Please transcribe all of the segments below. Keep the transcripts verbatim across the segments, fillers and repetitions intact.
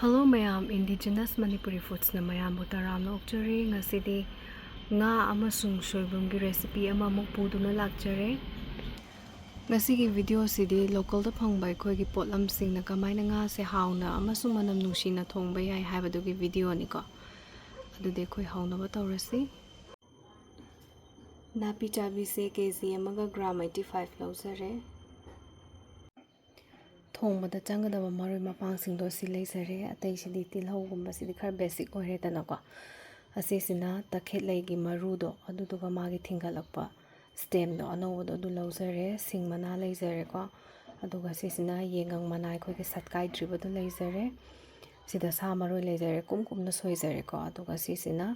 Hello ꯃꯌꯥꯝ, Indigenous Manipuri Foodsꯅ ꯃꯌꯥꯝꯕꯨ ꯇꯔꯥꯝꯅ ꯑꯣꯛꯆꯔꯤ꯫ ꯉꯁꯤꯗꯤ ꯉꯥ ꯑꯃꯁꯨꯡ ꯁꯣꯏꯕꯨꯝꯒꯤ recipe ꯑꯃꯃꯨꯛ ꯄꯨꯗꯨꯅ ꯂꯥꯛꯆꯔꯦ꯫ ꯉꯁꯤꯒꯤ videoꯁꯤꯗꯤ localꯗ ꯐꯪꯕ ꯑꯩꯈꯣꯏꯒꯤ ꯄꯣꯠꯂꯝꯁꯤꯡꯅ ꯀꯃꯥꯏꯅ ꯉꯥꯁꯦ ꯍꯥꯎꯅ ꯑꯃꯁꯨꯡ ꯃꯅꯝ ꯅꯨꯡꯁꯤꯅ ꯊꯣꯡꯕ ꯌꯥꯏ ꯍꯥꯏꯕꯗꯨꯒꯤ videoꯅꯤꯀꯣ꯫ ꯑꯗꯨꯗꯤ ꯑꯩꯈꯣꯏ ꯍꯧꯅꯕ ꯇꯧꯔꯁꯤ꯫ ꯅꯥꯄꯤ ꯆꯥꯕꯤꯁꯦ ꯀꯦ ꯖꯤ ꯑꯃꯒ ꯒ꯭ꯔꯥꯝ ꯑꯩꯠꯇꯤ ꯐꯥꯏꯚ ꯂꯧꯖꯔꯦ꯫ ꯊꯣꯡꯕꯗ ꯆꯪꯒꯗꯕ ꯃꯔꯣꯏ ꯃꯄꯥꯡꯁꯤꯡꯗꯣ ꯁꯤ ꯂꯩꯖꯔꯦ꯫ ꯑꯇꯩꯁꯤꯗꯤ, ꯇꯤꯜꯍꯧꯒꯨꯝꯕꯁꯤꯗꯤ ꯈꯔ basic ꯑꯣꯏꯔꯦꯗꯅꯀꯣ꯫ ꯑꯁꯤꯁꯤꯅ ꯇꯈꯦꯠꯂꯩꯒꯤ ꯃꯔꯨꯗꯣ, ꯑꯗꯨꯗꯨꯒ ꯃꯥꯒꯤ ꯊꯤꯡꯒꯠꯂꯛꯄ stemꯗꯣ ꯑꯅꯧꯕꯗꯣ ꯑꯗꯨ ꯂꯧꯖꯔꯦ꯫ ꯁꯤꯡ ꯃꯅꯥ ꯂꯩꯖꯔꯦꯀꯣ꯫ ꯑꯗꯨꯒ ꯁꯤꯁꯤꯅ ꯌꯦꯡꯉꯪ ꯃꯅꯥ, ꯑꯩꯈꯣꯏꯒꯤ ꯁꯠꯀꯥꯏꯗ꯭ꯔꯤꯕꯗꯨ ꯂꯩꯖꯔꯦ꯫ ꯁꯤꯗ ꯁꯥ ꯃꯔꯣꯏ ꯂꯩꯖꯔꯦ, ꯀꯨꯝ ꯀꯨꯝꯅ ꯁꯣꯏꯖꯔꯦꯀꯣ꯫ ꯑꯗꯨꯒ ꯁꯤꯁꯤꯅ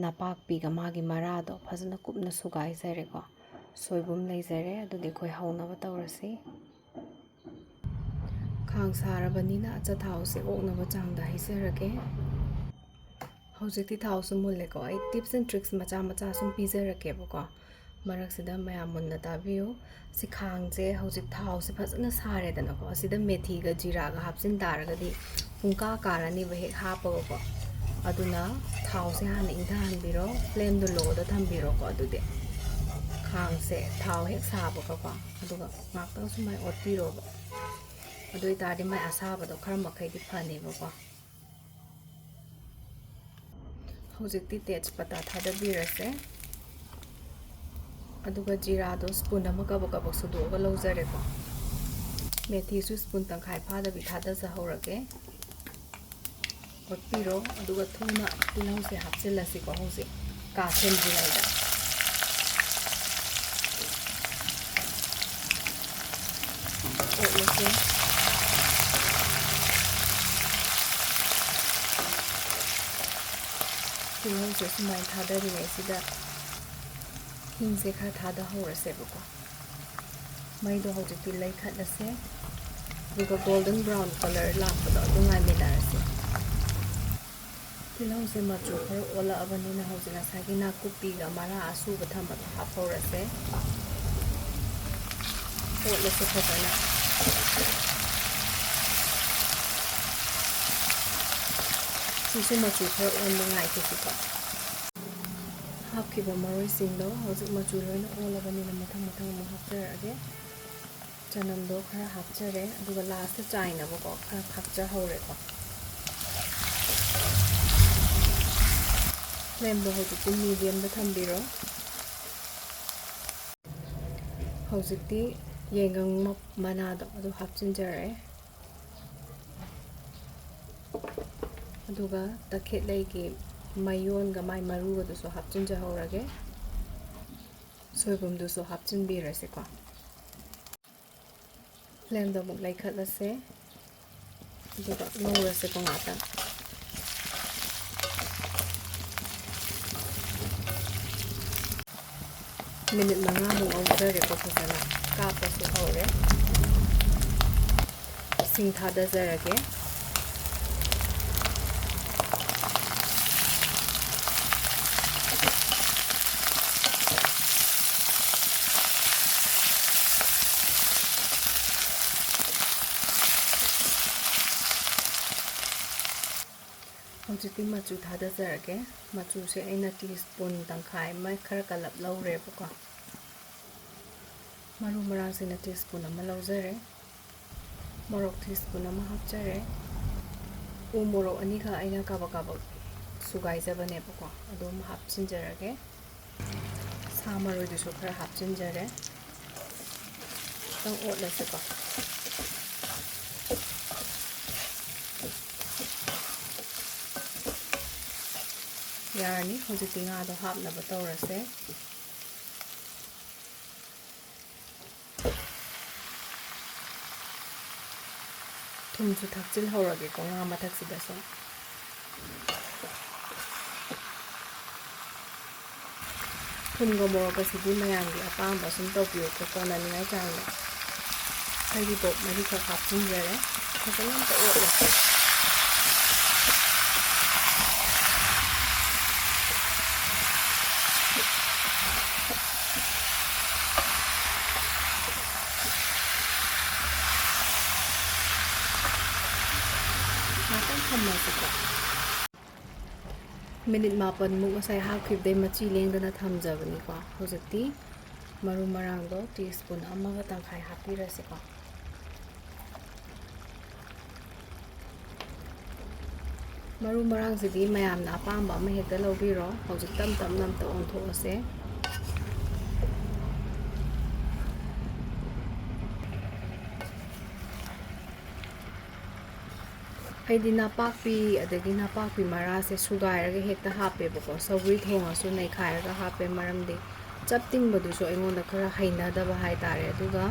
ꯅꯄꯥꯛꯄꯤꯒ ꯃꯥꯒꯤ ꯃꯔꯥꯗꯣ ꯐꯖꯅ ꯀꯨꯞꯅ ꯁꯨꯒꯥꯏꯖꯔꯦꯀꯣ꯫ ꯁꯣꯏꯕꯨꯝ ꯂꯩꯖꯔꯦ꯫ ꯑꯗꯨꯗꯤ ꯑꯩꯈꯣꯏ ꯍꯧꯅꯕ ꯇꯧꯔꯁꯤ꯫ ꯈꯥꯡ ꯁꯥꯔꯕꯅꯤꯅ ꯑꯆꯥꯊꯥꯎꯁꯦ ꯑꯣꯛꯅꯕ ꯆꯥꯡꯗ ꯍꯩꯖꯔꯒꯦ꯫ ꯍꯧꯖꯤꯛꯇꯤ ꯊꯥꯎꯁꯨ ꯃꯨꯜꯂꯦꯀꯣ꯫ ꯑꯩ tips and tricks ꯃꯆꯥ ꯃꯆꯥ ꯁꯨꯝ ꯄꯤꯖꯔꯛꯀꯦꯕꯀꯣ꯫ ꯃꯔꯛꯁꯤꯗ ꯃꯌꯥꯝ ꯃꯨꯟꯅ ꯇꯥꯕꯤꯌꯨ꯫ ꯁꯤ ꯈꯥꯡꯁꯦ ꯍꯧꯖꯤꯛ ꯊꯥꯎꯁꯦ ꯐꯖꯅ ꯁꯥꯔꯦꯗꯅꯀꯣ꯫ ꯑꯁꯤꯗ ꯃꯦꯊꯤꯒ ꯖꯤꯔꯥꯒ ꯍꯥꯞꯆꯤꯟ ꯇꯥꯔꯒꯗꯤ ꯄꯨꯡꯀꯥ ꯀꯥꯔꯅꯤꯕ ꯍꯦꯛ ꯍꯥꯞꯄꯒꯀꯣ꯫ ꯑꯗꯨꯅ ꯊꯥꯎꯁꯦ ꯍꯥꯟꯅ ꯏꯪꯊꯍꯟꯕꯤꯔꯣ꯫ Flameꯗꯣ lowꯗ ꯊꯝꯕꯤꯔꯣꯀꯣ꯫ ꯑꯗꯨꯗꯤ ꯈꯥꯡꯁꯦ ꯊꯥꯎ ꯍꯦꯛ ꯁꯥꯕꯒꯀꯣ꯫ ꯑꯗꯨꯒ ꯉꯥꯛꯇꯪ ꯁꯨꯃꯥꯏꯅ ꯑꯣꯠꯄꯤꯔꯣꯕ꯫ ꯑꯗꯨ ꯑꯣꯏꯇꯥꯔꯗꯤ ꯃꯥꯏ ꯑꯁꯥꯕꯗꯣ ꯈꯔ ꯃꯈꯩꯗꯤ ꯐꯅꯦꯕꯀꯣ꯫ ꯍꯧꯖꯤꯛꯇꯤ ꯇꯦꯖꯄꯇꯥ ꯊꯥꯗꯕꯤꯔꯁꯦ꯫ ꯑꯗꯨꯒ ꯖꯤꯔꯥꯗꯣ spoon ꯑꯃ ꯀꯕꯛ ꯀꯕꯛ ꯁꯨꯗꯣꯛꯑꯒ ꯂꯧꯖꯔꯦꯀꯣ꯫ ꯃꯦꯊꯤꯁꯨ spoon ꯇꯪꯈꯥꯏ ꯐꯥꯗꯕꯤ ꯊꯥꯗꯖꯍꯧꯔꯒꯦ꯫ ꯑꯣꯠꯄꯤꯔꯣ꯫ ꯑꯗꯨꯒ ꯊꯨꯅ ꯇꯤꯜꯍꯧꯁꯦ ꯍꯥꯞꯆꯤꯜꯂꯁꯤꯀꯣ꯫ ꯍꯧꯖꯤꯛ ꯀꯥꯁꯤꯟꯗ꯭ꯔꯤꯉꯩꯗ ꯑꯣꯠꯂꯁꯦ꯫ ꯇꯤꯜꯍꯧꯁꯦ ꯁꯨꯃꯥꯏꯅ ꯊꯥꯗꯔꯤꯉꯩꯁꯤꯗ ꯍꯤꯡꯁꯦ ꯈꯔ ꯊꯥꯗꯍꯧꯔꯁꯦꯕꯀꯣ꯫ ꯃꯩꯗꯣ ꯍꯧꯖꯤꯛꯇꯤ ꯂꯩꯈꯠꯂꯁꯦ꯫ ꯑꯗꯨꯒ golden brown colour ꯂꯥꯛꯄꯗꯣ ꯑꯗꯨ ꯉꯥꯏꯃꯤꯟꯅꯔꯁꯦ꯫ ꯇꯤꯜꯍꯧꯁꯦ ꯃꯆꯨ ꯈꯔ ꯑꯣꯜꯂꯛꯑꯕꯅꯤꯅ ꯍꯧꯖꯤꯛ ꯉꯁꯥꯏꯒꯤ ꯅꯥꯀꯨꯞꯄꯤꯒ ꯃꯔꯥ ꯑꯁꯨꯕ ꯊꯝꯕꯗꯣ ꯍꯥꯞꯍꯧꯔꯁꯦ꯫ ꯑꯣꯠꯂꯁꯦ ꯐꯖꯅ꯫ ꯁꯤꯁꯨ ꯃꯆꯨ ꯈꯔ ꯑꯣꯟꯕ ꯉꯥꯏꯈꯤꯁꯤꯀꯣ꯫ ꯍꯥꯞꯈꯤꯕ ꯃꯔꯣꯏꯁꯤꯡꯗꯣ ꯍꯧꯖꯤꯛ ꯃꯆꯨ ꯂꯣꯏꯅ ꯑꯣꯜꯂꯕꯅꯤꯅ ꯃꯊꯪ ꯃꯊꯪ ꯑꯃꯨꯛ ꯍꯥꯞꯆꯔꯛꯑꯒꯦ꯫ ꯆꯅꯝꯗꯣ ꯈꯔ ꯍꯥꯞꯆꯔꯦ, ꯑꯗꯨꯒ ꯂꯥꯁꯇ ꯆꯥꯏꯅꯕꯀꯣ ꯈꯔ ꯍꯥꯞꯆꯍꯧꯔꯦꯀꯣ꯫ ꯐ꯭ꯂꯦꯝꯗꯣ ꯍꯧꯖꯤꯛꯇꯤ ꯃꯤꯗꯤꯌꯝꯗ ꯊꯝꯕꯤꯔꯣ꯫ ꯍꯧꯖꯤꯛꯇꯤ ꯌꯥꯏꯉꯪ ꯃ-, ꯃꯅꯥꯗꯣ ꯑꯗꯨ ꯍꯥꯞꯆꯤꯟꯖꯔꯦ꯫ ꯑꯗꯨꯒ ꯇꯈꯦꯠꯂꯩꯒꯤ ꯃꯌꯣꯟꯒ ꯃꯥꯏ ꯃꯔꯨꯒꯗꯨꯁꯨ ꯍꯥꯞꯆꯤꯟꯖꯍꯧꯔꯒꯦ꯫ ꯁꯣꯏꯕꯨꯝꯗꯨꯁꯨ ꯍꯥꯞꯆꯤꯟꯕꯤꯔꯁꯤꯀꯣ꯫ ꯐ꯭ꯂꯦꯝꯗꯣ ꯑꯃꯨꯛ ꯂꯩꯈꯠꯂꯁꯦ꯫ ꯑꯗꯨꯒ ꯉꯧꯔꯁꯦꯀꯣ ꯉꯥꯛꯇꯪ꯫ ꯃꯤꯅꯤꯠ ꯃꯉꯥꯃꯨꯛ ꯉꯧꯖꯔꯦꯀꯣ ꯐꯖꯅ꯫ ꯀꯥꯞꯄꯁꯨ ꯍꯧꯔꯦ꯫ ꯏꯁꯤꯡ ꯊꯥꯗꯖꯔꯒꯦ꯫ ꯍꯧꯖꯤꯛꯇꯤ ꯃꯆꯨ ꯊꯥꯗꯖꯔꯒꯦ꯫ ꯃꯆꯨꯁꯦ ꯑꯩꯅ ꯇꯤ ꯁ꯭ꯄꯨꯟ ꯇꯪꯈꯥꯏ ꯑꯃ ꯈꯔ ꯀꯜꯂꯞ ꯂꯧꯔꯦꯕꯀꯣ꯫ ꯃꯔꯨ ꯃꯔꯥꯡꯁꯤꯅ ꯇꯤ ꯁ꯭ꯄꯨꯟ ꯑꯃ ꯂꯧꯖꯔꯦ꯫ ꯃꯣꯔꯣꯛ ꯇꯤ ꯁ꯭ꯄꯨꯟ ꯑꯃ ꯍꯥꯞꯆꯔꯦ꯫ ꯎ ꯃꯣꯔꯣꯛ ꯑꯅꯤꯈꯛ ꯑꯩꯅ ꯀꯥꯕꯛ ꯀꯥꯕꯛ ꯁꯨꯒꯥꯏꯖꯕꯅꯦꯕꯀꯣ, ꯑꯗꯨꯝ ꯍꯥꯞꯆꯤꯟꯖꯔꯒꯦ꯫ ꯁꯥ ꯃꯔꯣꯏꯗꯨꯁꯨ ꯈꯔ ꯍꯥꯞꯆꯤꯟꯖꯔꯦ꯫ ꯈꯤꯇꯪ ꯑꯣꯠꯂꯁꯤꯀꯣ꯫ ꯌꯥꯔꯅꯤ꯫ ꯍꯧꯖꯤꯛꯇꯤ ꯉꯥꯗꯣ ꯍꯥꯞꯅꯕ ꯇꯧꯔꯁꯦ꯫ ꯊꯨꯝꯁꯨ ꯊꯥꯛꯆꯤꯜꯍꯧꯔꯒꯦꯀꯣ ꯉꯥ ꯃꯊꯛꯁꯤꯗꯁꯨ꯫ ꯊꯨꯝꯒ ꯃꯣꯔꯣꯛꯀꯁꯤꯗꯤ ꯃꯌꯥꯝꯒꯤ ꯑꯄꯥꯝꯕ ꯁꯨꯝ ꯇꯧꯕꯤꯌꯨꯀꯣ, ꯀꯣꯟꯅꯅꯤꯡꯉꯥꯏ ꯆꯥꯡꯗ꯫ ꯍꯔꯤꯕꯣꯞ ꯃꯔꯤꯈꯛ ꯍꯥꯞꯆꯤꯟꯖꯔꯦ꯫ ꯐꯖꯅ ꯑꯝꯇ ꯑꯣꯠꯂꯁꯤ꯫ ꯉꯥꯛꯇꯪ ꯊꯝꯃꯁꯤꯀꯣ꯫ ꯃꯤꯅꯤꯠ ꯃꯥꯄꯟꯃꯨꯛ ꯉꯁꯥꯏ ꯍꯥꯞꯈꯤꯕꯗꯩ ꯃꯆꯤ ꯂꯦꯡꯗꯅ ꯊꯝꯖꯕꯅꯤꯀꯣ꯫ ꯍꯧꯖꯤꯛꯇꯤ ꯃꯔꯨ ꯃꯔꯥꯡꯗꯣ ꯇꯤ ꯁ꯭ꯄꯨꯟ ꯑꯃꯒ ꯇꯪꯈꯥꯏ ꯍꯥꯞꯄꯤꯔꯁꯤꯀꯣ꯫ ꯃꯔꯨ ꯃꯔꯥꯡꯁꯤꯗꯤ ꯃꯌꯥꯝꯅ ꯑꯄꯥꯝꯕ ꯑꯃ ꯍꯦꯛꯇ ꯂꯧꯕꯤꯔꯣ꯫ ꯍꯧꯖꯤꯛ ꯇꯞ ꯇꯞꯅ ꯑꯝꯇ ꯑꯣꯟꯊꯣꯛꯑꯁꯦ꯫ ꯑꯩꯗꯤ ꯅꯄꯥꯛꯄꯤ, ꯑꯗꯒꯤ ꯅꯄꯥꯛꯄꯤ ꯃꯔꯥꯁꯦ ꯁꯨꯒꯥꯏꯔꯒ ꯍꯦꯛꯇ ꯍꯥꯞꯄꯦꯕꯀꯣ꯫ ꯁꯧꯒ꯭ꯔꯤ ꯊꯣꯡꯉꯁꯨ ꯅꯩꯈꯥꯏꯔꯒ ꯍꯥꯞꯄꯦ, ꯃꯔꯝꯗꯤ ꯆꯞ ꯇꯤꯡꯕꯗꯨꯁꯨ ꯑꯩꯉꯣꯟꯗ ꯈꯔ ꯍꯩꯅꯗꯕ ꯍꯥꯏꯇꯥꯔꯦ꯫ ꯑꯗꯨꯒ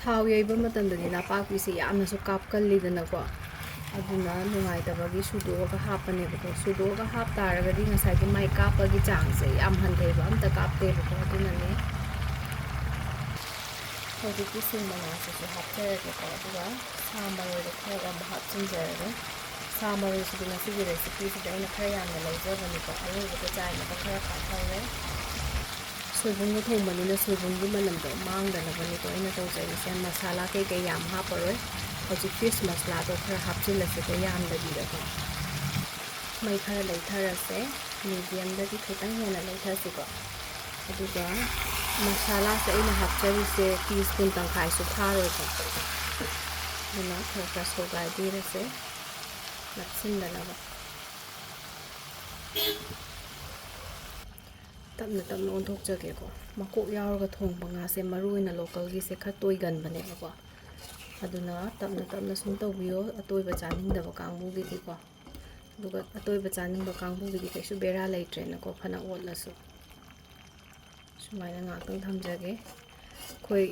ꯊꯥꯎ ꯌꯩꯕ ꯃꯇꯝꯗꯗꯤ ꯅꯄꯥꯛꯄꯤꯁꯦ ꯌꯥꯝꯅꯁꯨ ꯀꯥꯞꯀꯜꯂꯤꯗꯅꯀꯣ, ꯑꯗꯨꯅ ꯅꯨꯡꯉꯥꯏꯇꯕꯒꯤ ꯁꯨꯗꯣꯛꯑꯒ ꯍꯥꯞꯄꯅꯦꯕꯀꯣ꯫ ꯁꯨꯗꯣꯛꯑꯒ ꯍꯥꯞꯇꯥꯔꯒꯗꯤ ꯉꯁꯥꯏꯒꯤ ꯃꯥꯏ ꯀꯥꯞꯄꯒꯤ ꯆꯥꯡꯁꯦ ꯌꯥꯝ ꯍꯟꯊꯩꯕ, ꯑꯝꯇ ꯀꯥꯞꯇꯦꯕꯀꯣ꯫ ꯑꯗꯨꯅꯅꯦ꯫ ꯍꯧꯖꯤꯛꯇꯤ ꯁꯤꯡ ꯃꯅꯥꯁꯤꯁꯨ ꯍꯥꯞꯆꯔꯒꯦꯀꯣ, ꯑꯗꯨꯒ ꯁꯥ ꯃꯔꯣꯏꯗꯣ ꯈꯔ ꯑꯃꯨꯛ ꯍꯥꯞꯆꯤꯟꯖꯔꯒꯦ꯫ ꯁꯥ ꯃꯔꯣꯏꯁꯤꯗꯤ ꯉꯁꯤꯒꯤ recipeꯁꯤꯗ ꯑꯩꯅ ꯈꯔ ꯌꯥꯝꯅ ꯂꯧꯖꯕꯅꯤꯀꯣ, ꯑꯔꯣꯏꯕꯗ ꯆꯥꯏꯅꯕ ꯈꯔ ꯍꯥꯞꯍꯧꯔꯦ꯫ ꯁꯣꯏꯕꯨꯝꯒ ꯊꯣꯡꯕꯅꯤꯅ ꯁꯣꯏꯕꯨꯝꯒꯤ ꯃꯅꯝꯗꯣ ꯃꯥꯡꯗꯅꯕꯅꯤꯀꯣ ꯑꯩꯅ ꯇꯧꯖꯔꯤꯁꯦ꯫ ꯃꯁꯥꯂꯥ ꯀꯩꯀꯩ ꯌꯥꯝ ꯍꯥꯞꯄꯔꯣꯏ꯫ ꯍꯧꯖꯤꯛ fish ꯃꯁꯥꯂꯥꯗꯣ ꯈꯔ ꯍꯥꯞꯆꯤꯜꯂꯁꯤꯀꯣ, ꯌꯥꯝꯗꯕꯤꯗꯀꯣ꯫ ꯃꯩ ꯈꯔ ꯂꯩꯊꯔꯁꯦ, mediumꯗꯒꯤ ꯈꯤꯇꯪ ꯍꯦꯟꯅ ꯂꯩꯊꯁꯤꯀꯣ꯫ ꯑꯗꯨꯒ ꯃꯁꯥꯂꯥꯁꯦ ꯑꯩꯅ ꯍꯥꯞꯆꯔꯤꯁꯦ ꯇꯤ ꯁ꯭ꯄꯨꯟ ꯇꯪꯈꯥꯏꯁꯨ ꯐꯥꯔꯣꯏꯀꯣ꯫ ꯑꯗꯨꯅ ꯈꯔ ꯈꯔ ꯁꯧꯒꯥꯏꯕꯤꯔꯁꯦ ꯅꯞꯁꯤꯟꯗꯅꯕ꯫ ꯇꯞꯅ ꯇꯞꯅ ꯑꯣꯟꯊꯣꯛꯆꯒꯦꯀꯣ꯫ ꯃꯀꯣꯛ ꯌꯥꯎꯔꯒ ꯊꯣꯡꯕ ꯉꯥꯁꯦ, ꯃꯔꯨ ꯑꯣꯏꯅ localꯒꯤꯁꯦ, ꯈꯔ ꯇꯣꯏꯒꯟꯕꯅꯦꯕꯀꯣ꯫ ꯑꯗꯨꯅ ꯇꯞꯅ ꯇꯞꯅ ꯁꯨꯝ ꯇꯧꯕꯤꯌꯣ, ꯑꯇꯣꯏꯕ ꯆꯥꯅꯤꯡꯗꯕ ꯀꯥꯡꯕꯨꯒꯤꯗꯤꯀꯣ꯫ ꯑꯗꯨꯒ ꯑꯇꯣꯏꯕ ꯆꯥꯅꯤꯡꯕ ꯀꯥꯡꯕꯨꯒꯤꯗꯤ ꯀꯩꯁꯨ ꯕꯦꯔꯥ ꯂꯩꯇ꯭ꯔꯦꯅꯀꯣ, ꯐꯅ ꯑꯣꯠꯂꯁꯨ꯫ ꯁꯨꯃꯥꯏꯅ ꯉꯥꯛꯇꯪ ꯊꯝꯖꯒꯦ꯫ ꯑꯩꯈꯣꯏ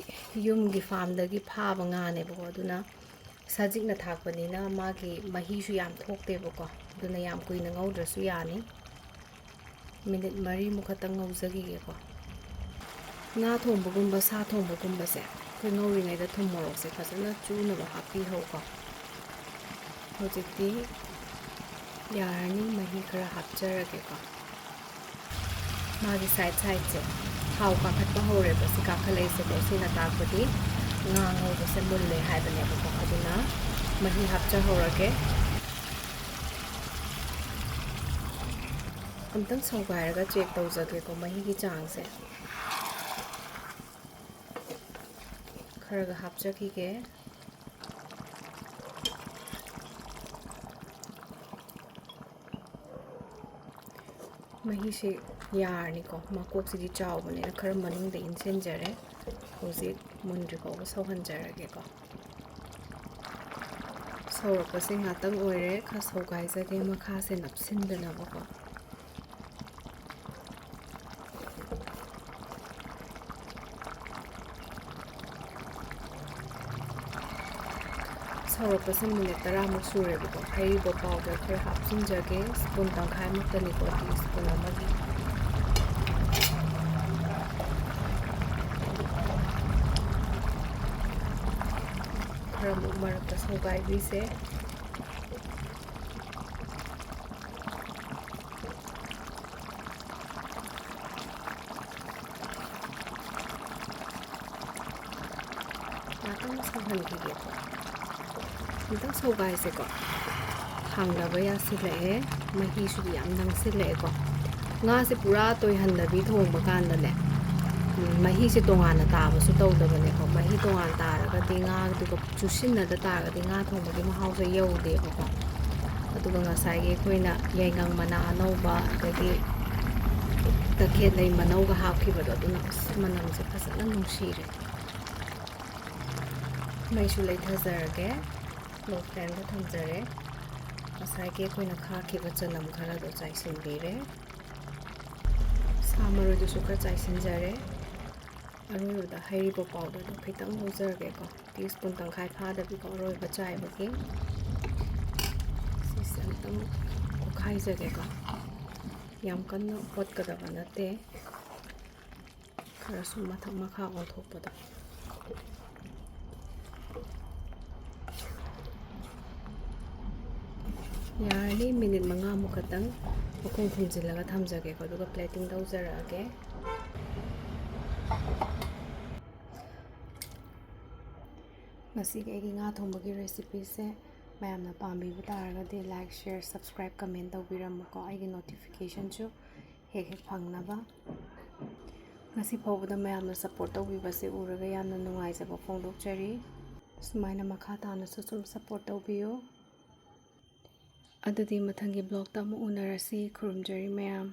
ꯌꯨꯝꯒꯤ farmꯗꯒꯤ ꯐꯥꯕ ꯉꯥꯅꯦꯕꯀꯣ, ꯑꯗꯨꯅ ꯁꯖꯤꯛꯅ ꯊꯥꯛꯄꯅꯤꯅ ꯃꯥꯒꯤ ꯃꯍꯤꯁꯨ ꯌꯥꯝ ꯊꯣꯛꯇꯦꯕꯀꯣ, ꯑꯗꯨꯅ ꯌꯥꯝ ꯀꯨꯏꯅ ꯉꯧꯗ꯭ꯔꯁꯨ ꯌꯥꯅꯤ꯫ ꯃꯤꯅꯤꯠ ꯃꯔꯤꯃꯨꯛ ꯈꯛꯇꯪ ꯉꯧꯖꯈꯤꯒꯦꯀꯣ꯫ ꯉꯥ ꯊꯣꯡꯕꯒꯨꯝꯕ, ꯁꯥ ꯊꯣꯡꯕꯒꯨꯝꯕꯁꯦ ꯑꯩꯈꯣꯏ ꯉꯧꯔꯤꯉꯩꯗ ꯊꯨꯝ ꯃꯣꯔꯣꯛꯁꯦ ꯐꯖꯅ ꯆꯨꯅꯕ ꯍꯥꯞꯄꯤꯍꯧꯀꯣ꯫ ꯍꯧꯖꯤꯛꯇꯤ ꯌꯥꯔꯅꯤ, ꯃꯍꯤ ꯈꯔ ꯍꯥꯞꯆꯔꯒꯦꯀꯣ꯫ ꯃꯥꯒꯤ side sideꯁꯦ ꯊꯥꯎ ꯀꯥꯈꯠꯄ ꯍꯧꯔꯦꯕ꯫ ꯁꯤ ꯀꯥꯈꯠꯂꯛꯏꯁꯦꯀꯣ, ꯁꯤꯅ ꯇꯥꯛꯄꯗꯤ ꯉꯥ ꯉꯧꯕꯁꯦ ꯃꯨꯜꯂꯦ ꯍꯥꯏꯕꯅꯦꯕꯀꯣ꯫ ꯑꯗꯨꯅ ꯃꯍꯤ ꯍꯥꯞꯆꯍꯧꯔꯒꯦ꯫ ꯑꯝꯇꯪ ꯁꯧꯒꯥꯏꯔꯒ ꯆꯦꯛ ꯇꯧꯖꯒꯦꯀꯣ, ꯃꯍꯤꯒꯤ ꯆꯥꯡꯁꯦ꯫ ꯈꯔꯒ ꯍꯥꯞꯆꯈꯤꯒꯦ꯫ ꯃꯍꯤꯁꯤ ꯌꯥꯔꯅꯤꯀꯣ, ꯃꯀꯣꯛꯁꯤꯗꯤ ꯆꯥꯎꯕꯅꯤꯅ ꯈꯔ ꯃꯅꯨꯡꯗ ꯏꯟꯁꯤꯟꯖꯔꯦ꯫ ꯍꯧꯖꯤꯛ ꯃꯨꯟꯗ꯭ꯔꯤ ꯐꯥꯎꯕ ꯁꯧꯍꯟꯖꯔꯒꯦꯀꯣ꯫ ꯁꯧꯔꯛꯄꯁꯦ ꯉꯥꯛꯇꯪ ꯑꯣꯏꯔꯦ, ꯈꯔ ꯁꯧꯒꯥꯏꯖꯒꯦ ꯃꯈꯥꯁꯦ ꯅꯞꯁꯤꯟꯗꯅꯕꯀꯣ꯫ ꯁꯧꯔꯛꯄꯁꯦ ꯃꯤꯅꯤꯠ ꯇꯔꯥꯃꯨꯛ ꯁꯨꯔꯦꯕꯀꯣ꯫ ꯍꯩꯔꯤꯕꯣꯞ ꯄꯥꯎꯗꯔ ꯈꯔ ꯍꯥꯞꯆꯤꯟꯖꯒꯦ, ꯁ꯭ꯄꯨꯟ ꯇꯪꯈꯥꯏꯃꯨꯛꯇꯅꯤꯀꯣ, ꯇꯤ ꯁ꯭ꯄꯨꯟ ꯑꯃꯒꯤ꯫ ꯈꯔ ꯑꯃꯨꯛ ꯃꯔꯛꯇ ꯁꯧꯒꯥꯏꯕꯤꯁꯦ꯫ ꯉꯥꯛꯇꯪ ꯁꯧꯍꯟꯈꯤꯒꯦꯀꯣ꯫ ꯑꯃꯨꯛꯇꯪ ꯁꯧꯒꯥꯏꯁꯦꯀꯣ꯫ ꯍꯥꯡꯗꯕ ꯌꯥꯁꯤꯜꯂꯛꯑꯦ꯫ ꯃꯍꯤꯁꯨ ꯌꯥꯝ ꯅꯪꯁꯤꯜꯂꯛꯑꯦꯀꯣ꯫ ꯉꯥꯁꯦ ꯄꯨꯔꯥ ꯇꯣꯏꯍꯟꯗꯕꯤ ꯊꯣꯡꯕ ꯀꯥꯟꯗꯅꯦ, ꯎꯝ, ꯃꯍꯤꯁꯦ ꯇꯣꯉꯥꯟꯅ ꯇꯥꯕꯁꯨ ꯇꯧꯗꯕꯅꯦꯀꯣ꯫ ꯃꯍꯤ ꯇꯣꯉꯥꯟ ꯇꯥꯔꯒꯗꯤ ꯉꯥꯗꯨꯒ ꯆꯨꯁꯤꯟꯅꯗ ꯇꯥꯔꯒꯗꯤ ꯉꯥ ꯊꯣꯡꯕꯒꯤ ꯃꯍꯥꯎꯁꯦ ꯌꯧꯗꯦꯕꯀꯣ꯫ ꯑꯗꯨꯒ ꯉꯁꯥꯏꯒꯤ ꯑꯩꯈꯣꯏꯅ ꯌꯥꯏꯉꯪ ꯃꯅꯥ ꯑꯅꯧꯕ, ꯑꯗꯒꯤ ꯇꯈꯦꯠ ꯂꯩ ꯃꯅꯧꯒ ꯍꯥꯞꯈꯤꯕꯗꯣ, ꯑꯗꯨꯅ ꯑꯁ, ꯃꯅꯝꯁꯦ ꯐꯖꯅ ꯅꯨꯡꯁꯤꯔꯦ꯫ ꯃꯩꯁꯨ ꯂꯩꯊꯖꯔꯒꯦ, ꯂꯣ ꯐ꯭ꯂꯦꯝꯗ ꯊꯝꯖꯔꯦ꯫ ꯉꯁꯥꯏꯒꯤ ꯑꯩꯈꯣꯏꯅ ꯈꯥꯛꯈꯤꯕ ꯆꯅꯝ ꯈꯔꯗꯣ ꯆꯥꯏꯁꯤꯟꯕꯤꯔꯦ꯫ ꯁꯥ ꯃꯔꯣꯏꯗꯨꯁꯨ ꯈꯔ ꯆꯥꯏꯁꯤꯟꯖꯔꯦ꯫ ꯑꯔꯣꯏꯕꯗ ꯍꯩꯔꯤꯕꯣꯞ ꯄꯥꯎꯗꯔꯗꯣ ꯈꯤꯇꯪ ꯂꯧꯖꯔꯒꯦꯀꯣ, ꯇꯤ ꯁ꯭ꯄꯨꯟ ꯇꯪꯈꯥꯏ ꯐꯥꯗꯕꯤꯀꯣ, ꯑꯔꯣꯏꯕ ꯆꯥꯏꯕꯒꯤ꯫ ꯁꯤꯁꯦ ꯑꯃꯨꯛꯇꯪ ꯑꯣꯠꯈꯥꯏꯖꯒꯦꯀꯣ꯫ ꯌꯥꯝ ꯀꯟꯅ ꯑꯣꯠꯀꯗꯕ ꯅꯠꯇꯦ, ꯈꯔꯁꯨ ꯃꯊꯛ ꯃꯈꯥ ꯑꯣꯟꯊꯣꯛꯄꯗꯣ꯫ ꯌꯥꯔꯅꯤ, ꯃꯤꯅꯤꯠ ꯃꯉꯥꯃꯨꯛ ꯈꯛꯇꯪ ꯃꯈꯨꯝ ꯈꯨꯝꯖꯤꯜꯂꯒ ꯊꯝꯖꯒꯦꯀꯣ, ꯑꯗꯨꯒ ꯄ꯭ꯂꯦꯇꯤꯡ ꯇꯧꯖꯔꯛꯑꯒꯦ꯫ ꯉꯁꯤꯒꯤ ꯑꯩꯒꯤ ꯉꯥ ꯊꯣꯡꯕꯒꯤ ꯔꯦꯁꯤꯄꯤꯁꯦ ꯃꯌꯥꯝꯅ ꯄꯥꯝꯕꯤꯕ ꯇꯥꯔꯒꯗꯤ like, share, subscribe, comment ꯇꯧꯕꯤꯔꯝꯃꯨꯀꯣ, ꯑꯩꯒꯤ notificationꯁꯨ ꯍꯦꯛ ꯍꯦꯛ ꯐꯪꯅꯕ꯫ ꯉꯁꯤ ꯐꯥꯎꯕꯗ ꯃꯌꯥꯝꯅ support ꯇꯧꯕꯤꯕꯁꯦ ꯎꯔꯒ ꯌꯥꯝꯅ ꯅꯨꯡꯉꯥꯏꯖꯕ ꯐꯣꯡꯗꯣꯛꯆꯔꯤ꯫ ꯁꯨꯃꯥꯏꯅ ꯃꯈꯥ ꯇꯥꯅꯁꯨ ꯁꯨꯝ support ꯇꯧꯕꯤꯌꯨ꯫ ꯑꯗꯨꯗꯤ ꯃꯊꯪꯒꯤ vlogꯇ ꯑꯃꯨꯛ ꯎꯅꯔꯁꯤ꯫ ꯈꯨꯔꯨꯝꯖꯔꯤ ꯃꯌꯥꯝ꯫